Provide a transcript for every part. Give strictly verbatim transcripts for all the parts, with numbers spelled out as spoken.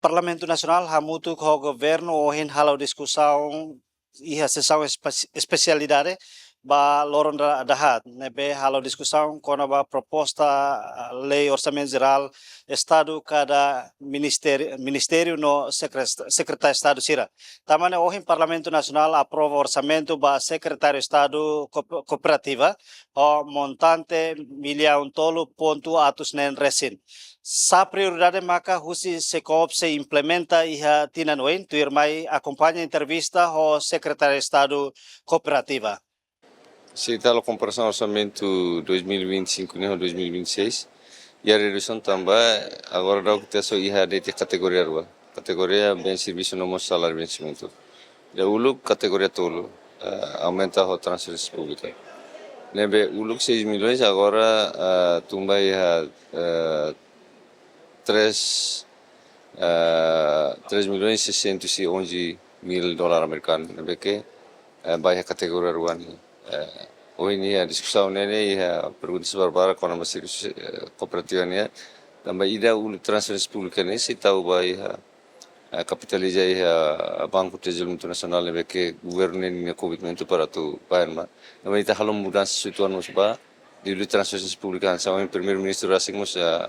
Parlamentu Nasionál hamutuk ho governu ohin halo diskusaun iha sesaun espe-, espesialidade ba loron da-, dahaat, ne'ebé halo diskusaun kona-ba proposta, ah, lei orsamentu jerál Estadu kada ministériu, ministériu no sekre-, sekretáriu Estadu sira. Tanba ne'e ohin Parlamentu Nasionál aprova orsamentu ba Sekretáriu Estadu Koop-, Kooperativa ho montante millaun tolu pontu atus neen resin. Sá prioridade maka husi SEKOOP sei implementa iha tinan oin, tuirmai akompaña entrevista ho Sekretáriu Estadu Kooperativa. Se ita halo komparasaun orsamentu dois mil e vinte e cinco ne'e ho dois mil e vinte e seis, iha redusaun tanba agora daudaun ita só iha de'it kategoria rua. Kategoria bens servisu no mós saláriu vensimentu. Dahuluk kategoria tolu, eh, aumenta ho transferénsia públika. Ne'ebé uluk seis milhões agora, eh, tun ba iha, eh, três, eh, três milhões seiscentos e onze mil dólar amerikanu. Ne'ebé ke, eh, ba iha kategoria rua nian. Eh, ohin iha diskusaun ne'e, iha perguntas barbarak kona-ba servisu, eh, kooperativa nian. Tanba ida uluk transferénsia públika ne'e sei tau ba iha, eh, kapitaliza iha Banku Dezenvolvimentu Nasionál ne'ebé ke governu nian nia komitmentu para atu ba iha ne'ebá. Tanba ita halo mudansa struktural mós ba, liuliu transferénsia públika hanesan ohin Primeiru-Ministru rasik mós, eh,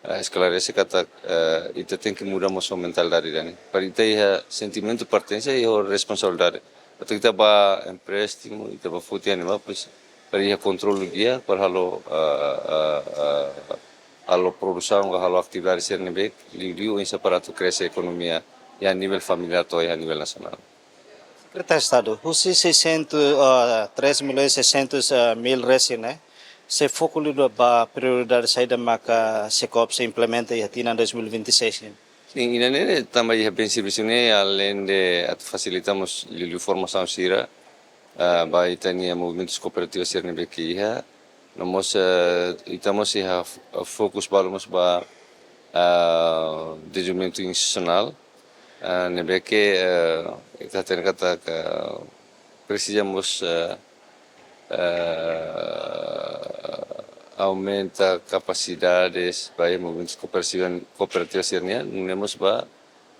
eh, esklarese katak, eh, ita tenke muda mós mentalidade ida-ne'e. Para ita iha sentimentu pertensa iha responsabilidade. Atu ita ba empréstimu, ita ba foti iha ne'ebá, pois, para iha kontrolu di'ak, para halo, eh, eh, eh, halo produsaun, ka halo atividade sira ne'ebé, liuliu oinsá para atu krese ekonomia iha nivel familiár to'o iha nivel nasionál. Sekretáriu Estadu, husi seiscentos, ah, três milhões seiscentos mil resin ne'e, sei foku liu ba prioridade saida maka SEKOOP sei implementa iha tinan dois mil e vinte e seis ne'e? Sin, ida-ne'e tanba iha bens servisu ne'e, aleinde atu fasilita mós liuliu formasaun sira, ah, ba ita-nia movimentus kooperativas sira ne'ebé ke iha, no mós, eh, ita mós iha f-, fokus balu mós ba, ah, dezenvolvimentu institusionál, ah, ne'ebé ke, eh, ita hatene katak presiza mós, eh, eh, aumenta kapasidades ba iha movimentus kooperativas, kooperativas sira-nian, nune'e mós ba,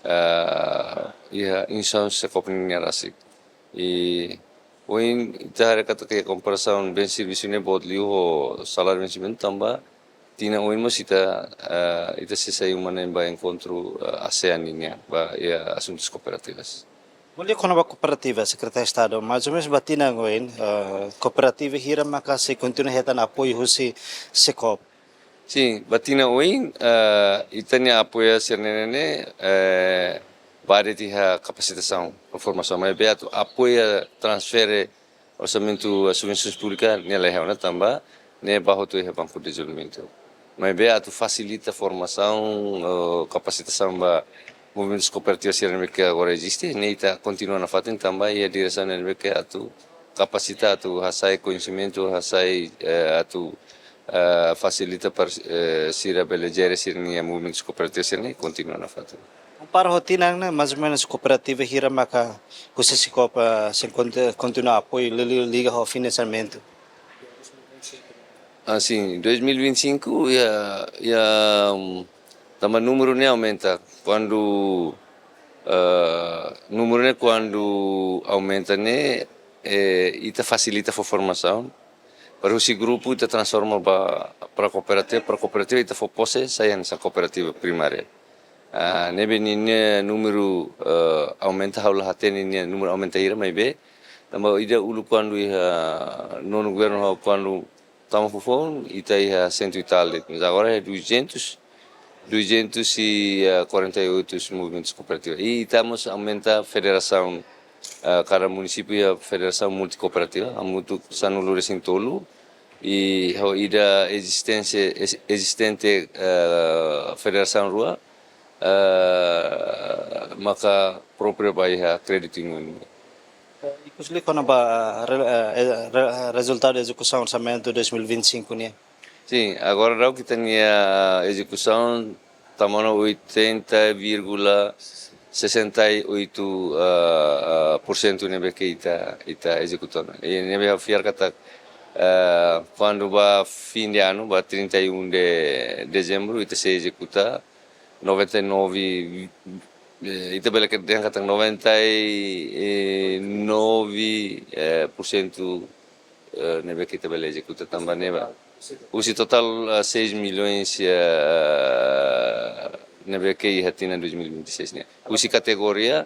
eh, iha instituisaun SEKOOP nian rasik. I ohin ita haree katak komparasaun bens servisu ne'e boot liu ho saláriu vensimentu tanba tinan oin mós ita, eh, ita sei sai uma na'in ba enkontru, eh, ASEAN nian ba iha asuntus kooperativas. Ko'alia kona-ba kooperativa, Sekretáriu Estadu, mais ou menos ba tinan oin, eh, kooperativa hira maka sei kontinua hetan apoiu husi SEKOOP? Sin, ba tinan oin, eh, ita-nia apoia sira-ne'e ne'e, eh, ba de'it iha kapasitasaun, formasaun, maibé atu apoia transfere orsamentu, eh, subvensaun públika ne'e laiha ona tanba ne'e ba hotu iha Banku Dezenvolvimentu. Maibé atu fasilita formasaun, eh, kapasitasaun ba movimentus kooperativas sira ne'ebé ke agora eziste, ne'e ita kontinua nafatin tanba iha diresaun ne'ebé ke atu kapasita, atu hasai koñesimentu, hasai, eh, atu, eh, fasilita para, eh, sira bele jere sira-nia movimentus kooperativas sira-ne'e kontinua nafatin. Kompara ho tinan ne'e, mais ou menos kooperativa hira maka husi SEKOOP, eh, sei konti-, kontinua apoiu liuliu liga ho finansiamentu? Ah, sin, dois mil e vinte e cinco iha, iha, mm, tanba númeru ne'e aumenta. Kuandu, eh, númeru ne'e kuandu aumenta ne'e, eh, ita fasilita fó formasaun. Para husi grupu ita transforma ba, para kooperativa, para kooperativa ita fó pose sai hanesan kooperativa primária. Ah, ne'ebé ninia númeru, eh, aumenta, ha'u la hatene ninia númeru aumenta hira, maibé tanba ida uluk kuandu iha nonu governu ha'u kuandu tama foufoun ita iha cento e tal, mas agora é duzentos, duzentos e quarenta e oito movimentus kooperativas. I ita mós aumenta federasaun, eh, kada munisípiu iha federasaun multikooperativa, hamutuk sanulu-resin-tolu, i ho ida ezisténsia, ez-, ezistente, eh, federasaun rua, eh, maka própriu ba iha kréditu ingunu. Ikus liu kona-ba, eh, re-, eh, re-, rezultadu ezekusaun orsamentu dois mil e vinte e cinco nian? Sin, agora daudaun ita-nia ezekusaun tama ona oitenta vírgula sessenta e oito, ah, ah, por cento ne'ebé ke ita, ita ezekuta ona. I ne'ebé ha'u fiar katak, ah, kuandu ba fim de ano, ba trinta e um de dezembro, ita sei ezekuta noventa e nove, eh, ita bele dehan katak noventa e nove, eh, por cento, eh, ne'ebé ke ita bele ezekuta tanba ne'e ba. Husi totál, eh, seis milhões, eh, ne'ebé ke iha tinan dois mil e vinte e seis ne'e. Husi kategoria,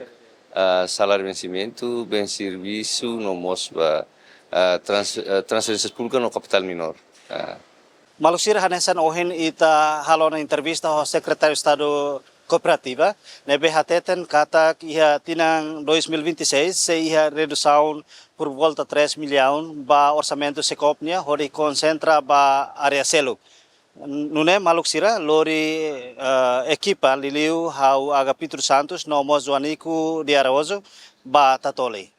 eh, saláriu vensimentu, bens servisu, no mós ba, eh, trans-, eh, transferénsia públika no kapitál minór. Eh. Maluk sira, hanesan ohin ita halo ona entrevista ho Sekretáriu Estadu Kooperativa, ne'ebé hateten katak iha tinan dois mil e vinte e seis sei iha redusaun por volta três milhões ba orsamentu SEKOOP nian, hodi konsentra ba área seluk. Nune'e maluk sira, lori, eh, ekipa liuliu ha'u Agapito Santos no mós Joanico de Araújo ba Tatoli.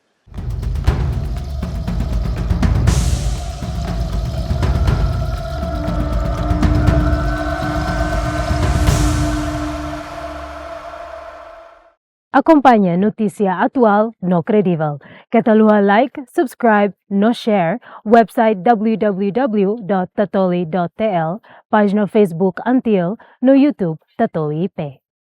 Akompaña notísia atuál no kredivel. Keta haluha like, subscribe, no share website W W W dot tatoli dot T L, pájina Facebook ANTIL, no YouTube Tatoli I P.